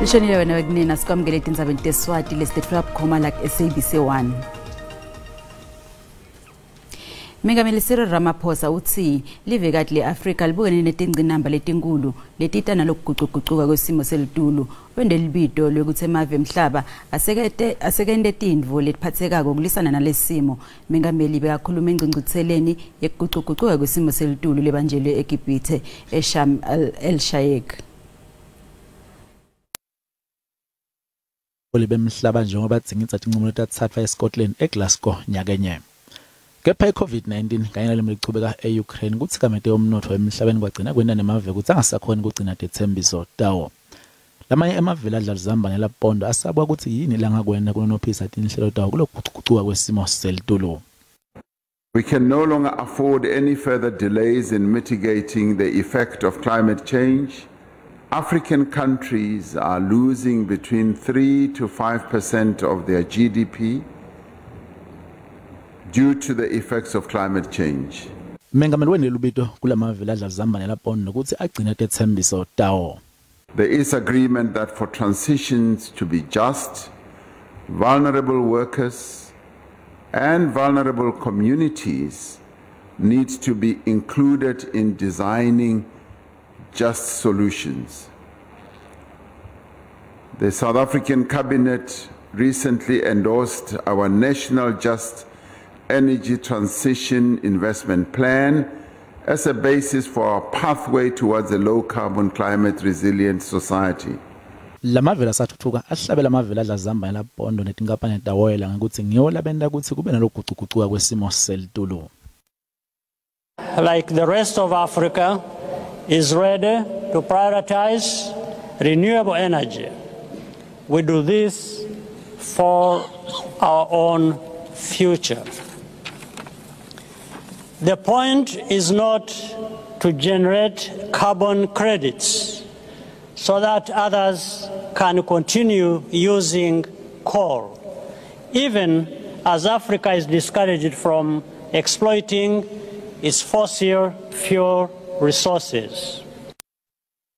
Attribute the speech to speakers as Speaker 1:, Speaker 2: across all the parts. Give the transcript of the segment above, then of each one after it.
Speaker 1: Lishonile wena wekunena sikwamukele etindzabeni teSwati lesitetfula bukhoma la SABC 1. Mengameli Cyril Ramaphosa utsi livekati le-Afrika libukene netingcinamba letinkulu letita nalokugucugucuka kwesimo selitulu. Wente libito lwekutsi emave emhlaba asekente tintfo letiphatsekako kulwisana nalesimo. Mengameli bekakhuluma engcungcutheleni yekugucugucuka kwesimo selitulu lebanjelwe eGibhithe eSharm el Sheikh.
Speaker 2: Bemhlaba njengoba dzingidza tincumo letatsatswa eScotland eGlasgow nyakenye. Kepha iCOVID-19 kanye nalimo lichubeka e-Ukraine kutsikamete umnotfo emhlabeni kwagcina kwenta nemave kutsi angasakhoni kugcina tetsembiso tawo. Lamanye emavela adla lizambane lapondo asabwa kutsi yini langakwenta kunonophisa tinhlelo tawo kulokugucugucuka kwesimo selitulu.
Speaker 3: We can no longer afford any further delays in mitigating the effect of climate change. African countries are losing between 3 to 5% of their GDP due to the effects of climate change.
Speaker 2: Mengameli wene lubito kulamavela adla lizambane lapondo kutsi agcine tetsembiso tawo.
Speaker 3: There is agreement that for transitions to be just, vulnerable workers and vulnerable communities need to be included in designing just solutions. The South African Cabinet recently endorsed our National Just Energy Transition Investment Plan as a basis for our pathway towards a low-carbon climate resilient society.
Speaker 2: Lamavela asathuthuka ahlabela amavela adla zambane lapondo netinkampani tawoyela ngekutsi ngiwo labenta kutsi kube nalokugucugucuka kwesimo selitulu.
Speaker 4: Like the rest of Africa is ready to prioritize renewable energy. We do this for our own future. The point is not to generate carbon credits so that others can continue using coal, even as Africa is discouraged from exploiting its fossil fuel resources.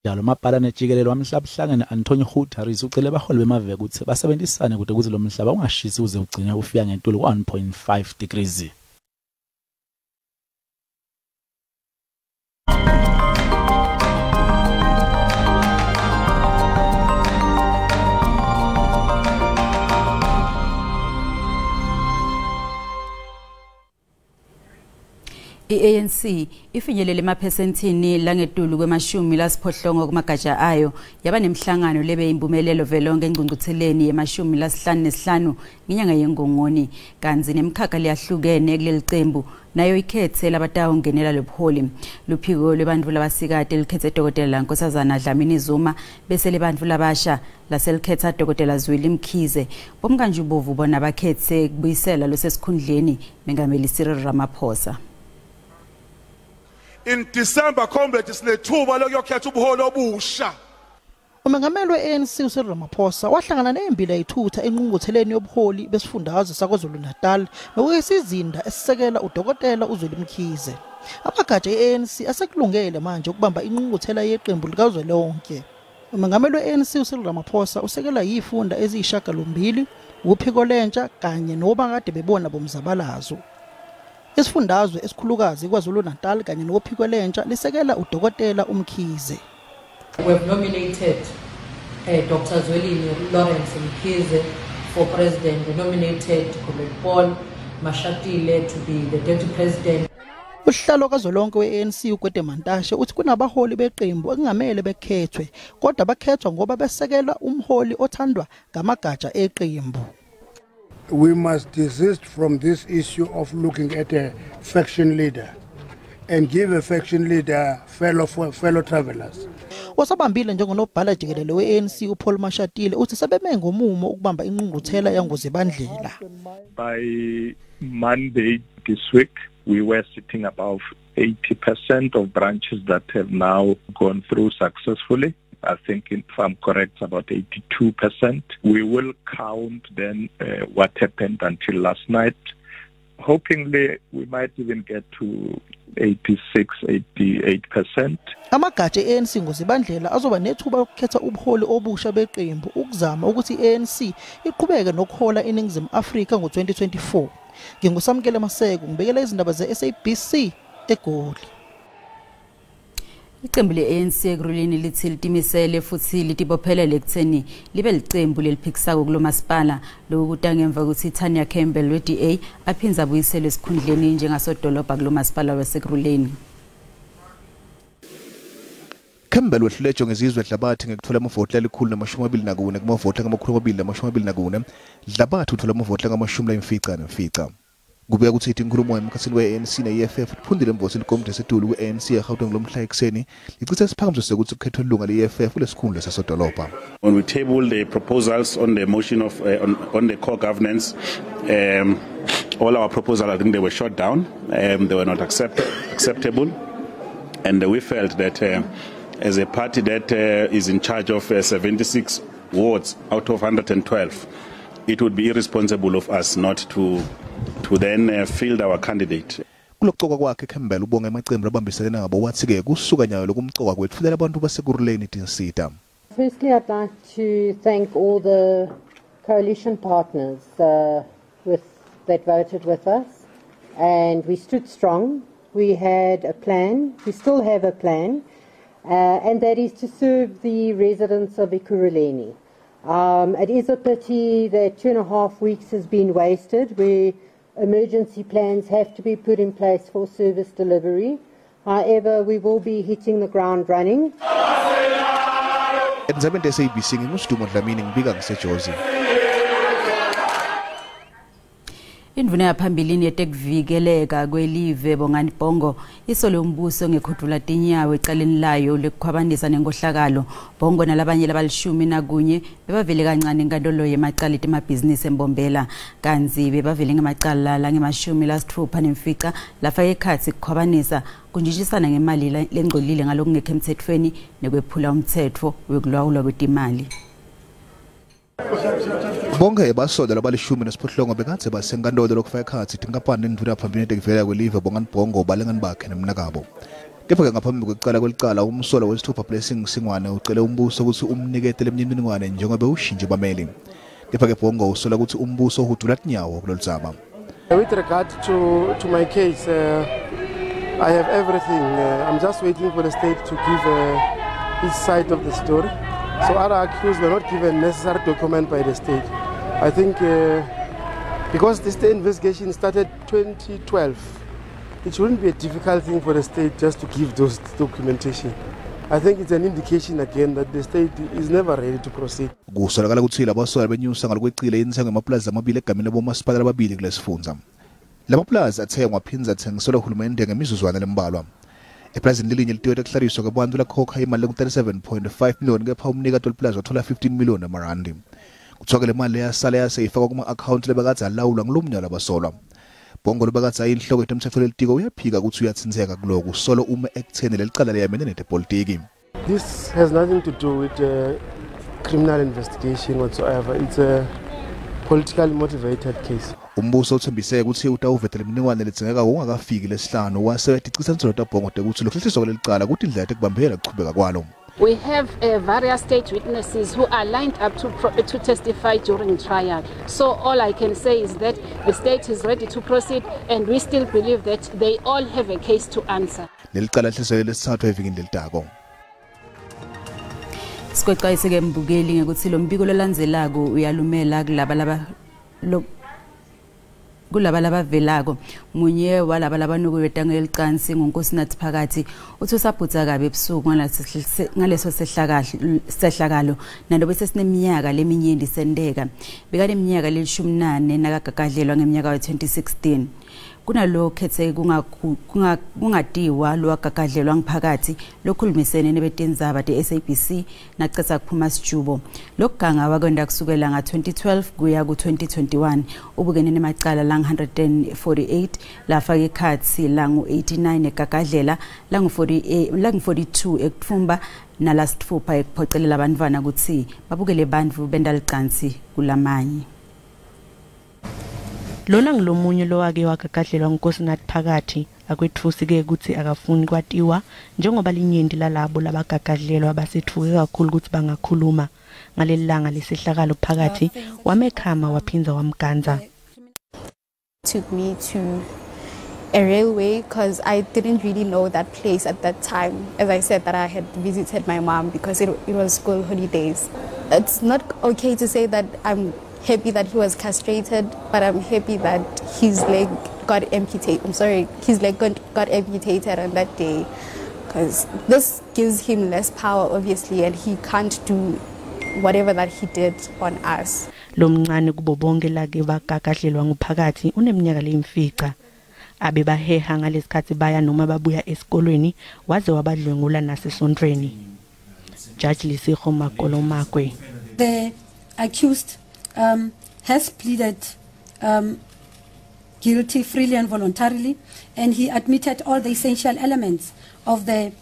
Speaker 2: Njalo mabhalane jikelele wamhlaba uhlangene Antonio Guterres ucele baholi bemave kutsi basebenzisane kute kutsi lo mhlaba ungashisi uze ugcine ufika ngetulu 1.5 degrees.
Speaker 1: I-ANC ifinyelele emaphesentini langetulu kwemashumi lasiphohlongo kumagatsha ayo yaba nemhlangano lebe impumelelo velonke engcungcutheleni yemashumi lasihlanu ngenyanga yengongoni kantsi nemkhakha leyahlukene kuleli cembu nayo ikhethe labatawungenela lobuholi. Luphiko lwebantfu labasikati likhetse Dr. Nkosazana Dlamini Zuma bese lebantfu labasha laselikhetha Dr. Zweli Mkhize. Bomkanjubovu bona bakhethe kubuyisela losesikhundleni Mengameli Cyril Ramaphosa.
Speaker 5: In December, comrades, sinethuba lokuyokhetha ubuholi obusha.
Speaker 6: Umengameli we-ANC uCyril Ramaphosa wahlangana nembila yithutha enqungqutheleni yobuholi besifundazwe saKwaZulu-Natal nokuyisizinda esisekela uDokotela uZweli Mkhize. Amagatsha e-ANC asekulungele manje ukubamba inqungquthela yeqembu likazwelonke. Umengameli we-ANC uCyril Ramaphosa usekela yifunda eziyishagalombili, uphiko lentsha kanye nobakade bebona bomzabalazo. Isifundazwe esikhulukazi KwaZulu-Natal kanye nophiko lentsha lisekela uDokotela uMkhize.
Speaker 7: We have nominated Dr. Zwelini Lawrence Mkhize for president. We nominated Comrade Paul Mashatile to be the deputy president.
Speaker 6: Usihlalo kazwelonke we-ANC uGwede Mantashe uthi kunabaholi beqembu ekungamele bekhethwe kodwa bakhethwa ngoba besekela umholi othandwa ngamagatsha eqembu.
Speaker 8: We must desist from this issue of looking at a faction leader and give a faction leader fellow travelers.
Speaker 6: Wasabambile njengonobhala jikelele we-ANC uPaul Mashatile uthi sebeme ngomumo ukubamba inqungquthela yangozibandlela.
Speaker 9: By Monday this week we were sitting above 80% of branches that have now gone through successfully. I think, if I'm correct, about 82%. We will count then what happened until last night. Hopingly, we might even get to 86, 88%.
Speaker 6: Amagatsha e-ANC ngozibandlela azoba nethuba lokukhetha ubuholi obusha beqembu ukuzama ukuthi i-ANC iqhubeke nokuhola iNingizimu Afrika ngo-2024. Ngingusamkele Maseko, ngibekela izindaba ze-SABC eGoli.
Speaker 1: Iqembu le-ANC ekurulini lithi litimisele futhi litibophelele ekutheni libe licembu leliphikisako kulo masipala. Lokhu kuta ngemva kokuthi Tanya Campbell we-DA aphindze abuyiselwe esikhundleni njengasodolobha kulo masipala wasekuruleni.
Speaker 10: Campbell wehlule Jongezizwe Dlabathi ngekuthola amavoti 124 kumavoti angama-224. Dlabathi uthola amavoti angama-55. Kubeka ukuthi inkulumo emkhathini we-ANC ne-EFF iphundile emvotini komde setulu kwe-ANC eGauteng lomhla ekuseni licithe isiphakamiso sokuthi kukhethwe ilunga le-EFF kulesikhundla sasodolobha.
Speaker 11: When we table the proposals on the motion of on the core governance, all our proposals, I think they were shot down. They were not acceptable, and we felt that as a party that is in charge of 76 wards out of 112, it would be irresponsible of us not to then field our candidate.
Speaker 10: Kulokucoka kwakhe Campbell ubonga amaqembu abambisene nabo wathi-ke kusuka nyayo lokumcoka kwetfulela abantu basekuruleni tinsita.
Speaker 12: Firstly, I'd like to thank all the coalition partners that voted with us, and we stood strong. We had a plan, we still have a plan, and that is to serve the residents of Ekurhuleni. It is a pity that 2.5 weeks has been wasted where emergency plans have to be put in place for service delivery. However, we will be hitting the ground running.
Speaker 10: Endzabeni SABC nginguSidumo Dlamini ngibika ngiseJozi.
Speaker 1: Indvuna yaphambilini yetekuvikeleka kwelive Bongani Bongo isole umbuso ngekhudvula tinyawo ecaleni layo lekukhwabanisa nenkohlakalo. Bongo nalabanye labalishumi nakunye bebavele kancane enkantolo yemacala etemabhizinisi eMbombela, kantsi bebavele ngemacala langema-65 lafaka ekhatsi kukhwabanisa, kuntjintjisana ngemali lengcolile ngalokungekho emtsetfweni nekwephula umtsetfo wekulawulwa kwetimali.
Speaker 10: Bonke basolwa labalishumi nesiphohlongo bekadze basenkantolo lokufaka ekhatsi tinkampani nendvuna yaphambilini yetekuvikela kwelive Bongani Bongo, balingani bakhe nemnakabo. Kepha-ke ngaphambi kwekucala kwelicala, umsolwa wesithupha Blessing Singwane ucele umbuso ukuthi umnikete lemininingwane njengoba ushintshe bameli. Kepha-ke Bongo usola ukuthi umbuso uhudula tinyawo kulolu dzaba.
Speaker 13: With regard to my case, I have everything. I'm just waiting for the state to give its side of the story. So other accused were not given necessary document by the state. I think because this investigation started 2012, it shouldn't be a difficult thing for the state just to give those documentation. I think it's an indication again that the state is never ready to proceed.
Speaker 10: Kusolakala ukuthi labasolwa benyusa ngalokwecile intsengo yemapulazi amabili egameni labomasipala lababili kulesifundza. Lamapulazi athengwa aphindze athengiselwa uhulumende ngemizuzwana lembalwa. Epulazini lilinye litiwe tekuhlaliswa kwabantu lakhokha imali lengu-37.5 million, kepha umnikati welipulazi wathola 15 million emarandi. Kuthiwa-ke le mali yasala yase ifakwa kuma-akhawunti lebekadze alawulwa ngulomnye walabasolwa. Bongo lobekadze ayinhloko yetemtsetfo lelitiko uyaphika ukuthi uyatsintseka kuloku, solo uma ekutheni lelicala leyamene netepolitiki.
Speaker 13: This has nothing to do with criminal investigation whatsoever. It's a politically motivated case.
Speaker 10: Umbuso uthembise ukuthi utawuvetela imininingwane ledzingekako ungakafiki lesihlanu, wase uyaticisa insolo taBhongo tekuthi lokuhlehliswa kwalelicala kutindlela tekubambela kuchubeka kwalo.
Speaker 14: We have various state witnesses who are lined up to testify during trial. So all I can say is that the state is ready to proceed, and we still believe that they all have a case to answer.
Speaker 10: Lelicala lihliselwe lesithathu evikini lelitako.
Speaker 1: Sikwexwayise-ke mbukeli ngekuthi lo mbiko lolandzelako uyalumela kulaba laba kulaba labavelako. Munye walaba labanukuweta ngelicansi nguNkosinathi Phakathi, uthi usabhutsa kabi ebusuku ngaleso sehlakalo nalobe sesineminyaka leminyenti senteka. Bekaneminyaka lelishumi nane nakagagadlelwa ngeminyaka we-2016. Kunalokho khethe kungatiwa lowagagadlelwa ngiphakathi lokhulumisene nebetindzaba te-SABC nacetha kuphuma sijubo. Lokuganga wakwenda kusukela nga-2012 kuya ku-2021. Ubukene nemacala lang-148 lafaka ekhatsi langu-89 egagadlela, langu-42 ekutfumba, nalasitfupha ekuphocelela abantwana kutsi babukele bantfu benta licansi kulamanye.
Speaker 15: Lona ngilomunye lowake wagagadlelwa nguNkosinathi Phakathi akwetfusi-ke kutsi akafuni kwatiwa njengoba linyenti lalabo labagagadlelwa basetfuke kakhulu kutsi bangakhuluma. Ngaleli langa lesehlakalo Phakathi wamekhama waphindza wamgandza.
Speaker 16: Took me to a railway because I didn't really know that place at that time. As I said, that I had visited my mom because it was school holidays. It's not okay to say that I'm happy that he was castrated, but I'm happy that his leg got amputated. I'm sorry, his leg got amputated on that day, because this gives him less power, obviously, and he can't do whatever that he did on us.
Speaker 15: Lomncane kubo bonke lake bagagadlelwa nguPhakathi uneminyaka leyimfica. Abe baheha ngalesikhathi baya noma babuya esikolweni waze wabadlwengula nasesontweni. Judge Lesego Makolomakwe.
Speaker 17: The accused has pleaded guilty freely and voluntarily, and he admitted all the essential elements of the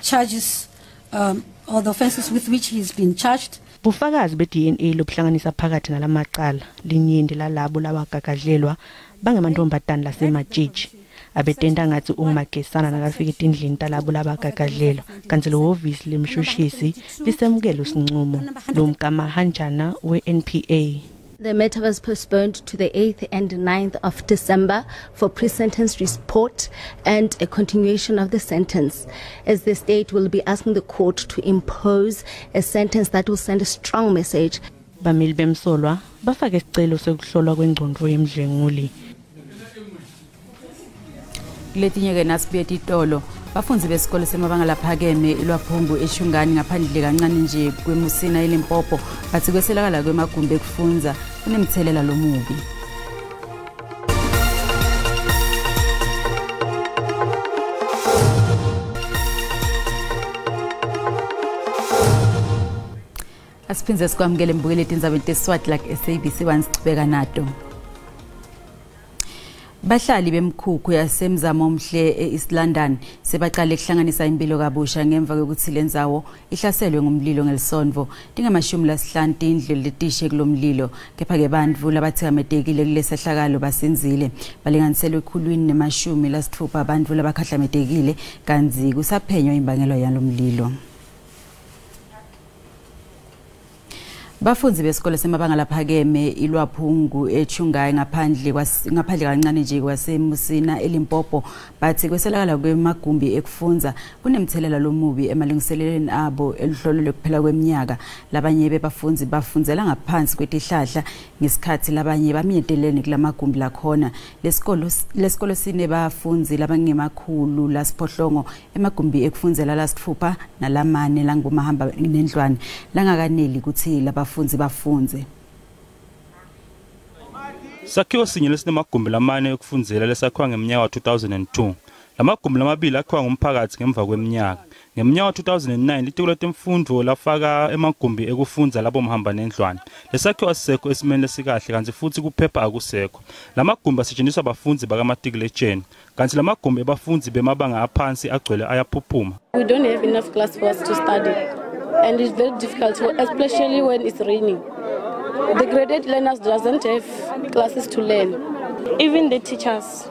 Speaker 17: charges or the offenses with which he's been charged.
Speaker 15: Bufakazi be-DNA lobuhlanganisa phakathi nalamacala linyenti lalabo labagagadlelwa bangemantombazane lasematshitshi abetenta ngathi ungumagesana nakafika etindlini talabo labagagadlelwa kantsi lihhovisi lemshushisi lisemukele sincumo lomkamahanjana we-NPA.
Speaker 18: The matter was postponed to the 8th and 9th of December for pre-sentence report and a continuation of the sentence, as the state will be asking the court to impose a sentence that will send a strong message.
Speaker 15: Bameli bemsolwa bafake isicelo sekuhlolwa kwengcondvo yemdlwenguli.
Speaker 1: Kuletinye-ke nasibuye titolo bafundzi besikolo semabanga laphakeme iLwaphungu eShungane ngaphandle kancane nje kweMusina eLimpopo bathi kweselakala kwemagumbi ekufundza kunemthelela lomubi. Asiphindze sikwamukele mbukeli etindzabeni teSiswati like SABC 1 sichubeka nato. Bahlali bemkhukhu yasemzamo omhle e-East London sebaqale kuhlanganisa impilo kabusha ngemva kokuthi lendzawo ihlaselwe ngumlilo ngelisonto. Tinge-50 tindlu letishe kulomlilo kepha-ke bantfu labathikametekile kulesehlakalo basindzile. Balinganiselwe 160 bantfu labakhahlametekile kantsi kusaphenywa imbangela yalomlilo. Bafundzi besikole semabanga laphakeme iLwaphungu eChungayi ngaphandle kancane nje kwaseMusina eLimpopo bathi kweselakala kwemagumbi ekufundza kunemthelela lomubi emalungiselelweni abo eluhlolo lwekuphela kweminyaka. Labanye bebafundzi bafundzela ngaphansi kwetihlahla ngesikhathi labanye bamyetelene kulamagumbi lakhona. Lesikolo sinebafundzi labangema-700 emagumbi ekufundzela la-6 nalamane langumahamba nendlwane langakaneli kutsi labafundi bafundze.
Speaker 19: Sakhiwo sinye lesinemagumbi lamane ekufundzela lesakhiwa ngeminyaka wa-2002. Lamagumbi lamabili akhiwa ngumphakathi ngemva kweminyaka. Ngeminyaka wa-2009 litiko letemfundvo lafaka emagumbi ekufundza labo mhamba nendlwane. Lesakhiwo asisekho esimeni lesikahle kantsi futsi kuphepha akusekho. Lamagumbi asetshenziswa abafundzi bakamatikuletsheni kantsi lamagumbi ebafundzi bemabanga aphansi agcwele ayaphuphuma.
Speaker 20: We don't have enough class for us to study, and it's very difficult, especially when it's raining. The grade 8 learners doesn't have classes to learn.
Speaker 21: Even the teachers,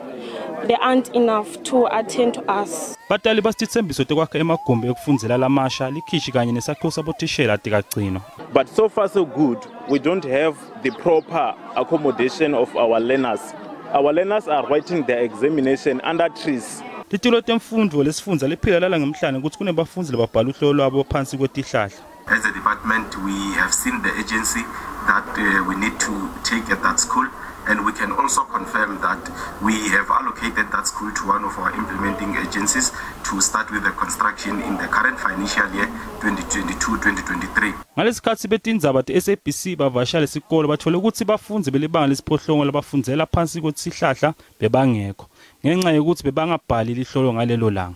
Speaker 21: they aren't enough to attend to us.
Speaker 19: Batali basitsembiso tekwakha emagumbi ekufundzela lamasha likhishi kanye nesakhiwo sabothishela tikagcinwa.
Speaker 22: But so far so good, we don't have the proper accommodation of our learners. Our learners are writing their examination under trees.
Speaker 19: Litiko lemfundvo lesifundza liphila lala ngemhlane kutsi kunebafundzi lababhala uhlolo lwabo phansi kwetihlahla.
Speaker 23: As a department, we have seen the urgency that we need to take at that school, and we can also confirm that we have allocated that school to one of our implementing agencies to start with the construction in the current financial year 2022-2023.
Speaker 19: Ngalesikhatsi betindzaba te-SABC bavasha lesikolo bathole kutsi bafundzi belibanga lesiphohlongo labafundzela phansi kwesihlahla bebangekho ngenxa yokuthi bebangabhali lihlolo ngalelo langa.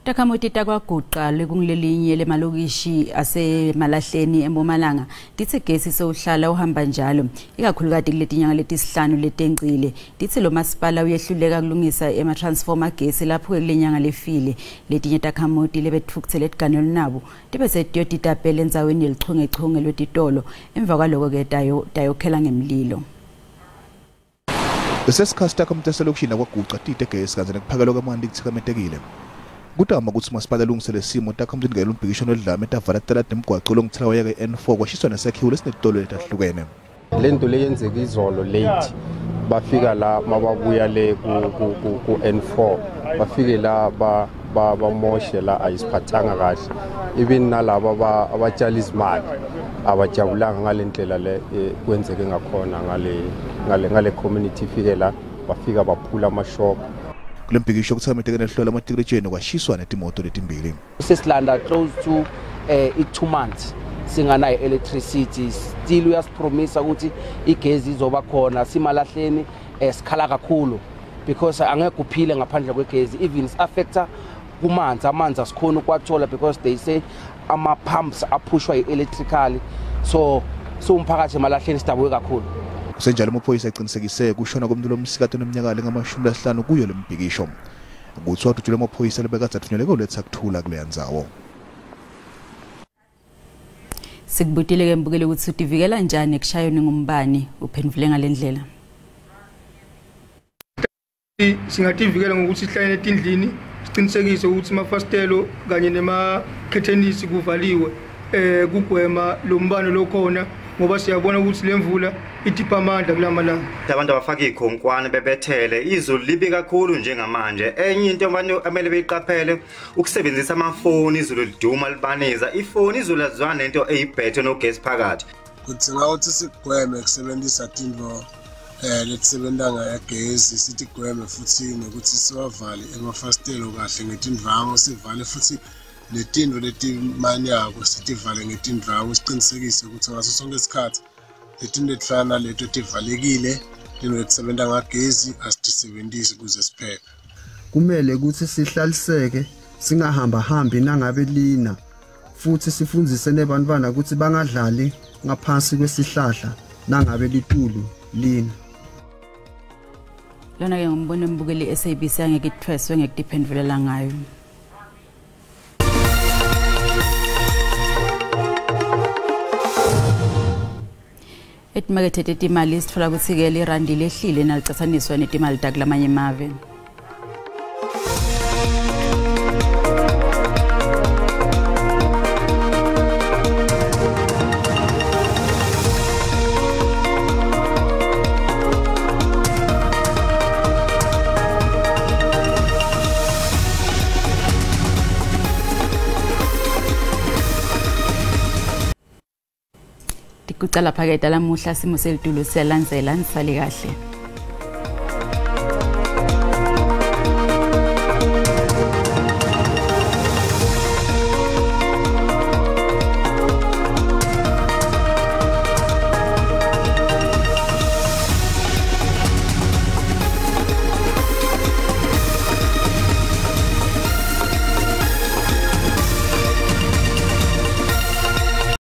Speaker 1: Takhamuti takwaGuqa lekungilelinye lemalokishi asemalahleni eMpumalanga titsi gesi sewuhlala uhamba njalo ikakhulukati kuletinyanga letisihlanu letengcile. Titsi lo masipala uyehluleka kulungisa ema-transformer gesi lapho kulenyanga lefile. Letinye takhamuti lebetfukutsele etiganweni nabo tibe setiyotitapela endzaweni yelichungechunge lwetitolo, emva kwaloko-ke tayokhela ngemlilo.
Speaker 10: Lesesikhathi takhamuti taselokishini lakwaGuqa tite gesi kanye nekuphakelwa kwamanti kutsikametekile. Kutama kutsi masipala alungise lesimo takhamuti tingena umbhikisho lodlame tavala titaladi nemgwaco longuthelawayeka i-N4 kwashiswa nesakhiwo lesinetitolo letahlukene.
Speaker 2: Lento leyenzeka izolo late bafika la mababuya le ku N4 bafike la bamoshe la ayisiphathanga kahle, even nalaba abatshala izimali abajabulanga ngale ndlela le kwenzeke ngakhona ngale community ifike la bafika baphula amashop.
Speaker 10: Kule mbhikisho kuthameteke nehlola amatikiretsheni kwashiswa netimoto letimbili.
Speaker 3: Sesilanda close to 2 months singanayo electricity, still uyasipromisa ukuthi igezi izoba khona. Simalahleni sikhala kakhulu because angeke uphile ngaphandle kwegezi, even affecta kumanzi, amanzi asikhona ukwathola because they say ama pumps aphushwa i-electrically, so umphakathi emalahleni sidabuke kakhulu.
Speaker 10: Kusenjalo amaphoyisa aqinisekise kushona komuntu lomsikati oneminyaka lengama-50 kuyo lembhikisho. Kuthiwa udutshulwe amaphoyisa lebekade athunyelwe kuletha kuthula kuleya ndzawo.
Speaker 1: Sikubutile-ke mbukeli ukuthi utivikela njani ekushayweni ngumbani, uphendvule ngale ndlela.
Speaker 4: Singativikela ngokuthi sihlale etindlini, siqinisekise ukuthi amafasitelo kanye nemakhethenisi kuvaliwe kugwema lo mbane lokhona, ngoba siyabona ukuthi lemvula idipha amandla kulamalanga.
Speaker 24: Abantu abafaka ikhonkwane bebethele, izulu libi kakhulu njengamanje. Enye into abantu amele beyiqaphele ukusebenzisa amafoni, izulu liduma libaniza ifoni, izulu lazwana nento eyibhethe nogesi phakathi.
Speaker 25: Kudzinga ukuthi sigweme kusebenzisa tintfo letisebenta ngagesi, sitigweme futhi nokuthi siwavale emafasitelo kahle ngetindvangu, sivale futhi netintfo letimanyako sitivale ngetindvangu, siqinisekise ukuthi ngaso sonke isikhathi letintfo letifana naleto tivalekile, tintfo letisebenta ngagezi asitisebentisi kuze siphephe.
Speaker 26: Kumele ukuthi sihlaliseke singahambahambi nangabe lina, futhi sifundzise nebantwana ukuthi bangadlali ngaphansi kwesihlahla nangabe litulu lina.
Speaker 1: Lona-ke ngumbono embukeli SABC angeke ithweswe ngekutiphendvulela ngayo. Etimakethe tetimali sitfola kutsi-ke lirandi lehlile nalicatsaniswa netimali takulamanye emave. Kucala phaketa lamuhla simo selitulu siyalandzela, nisale kahle.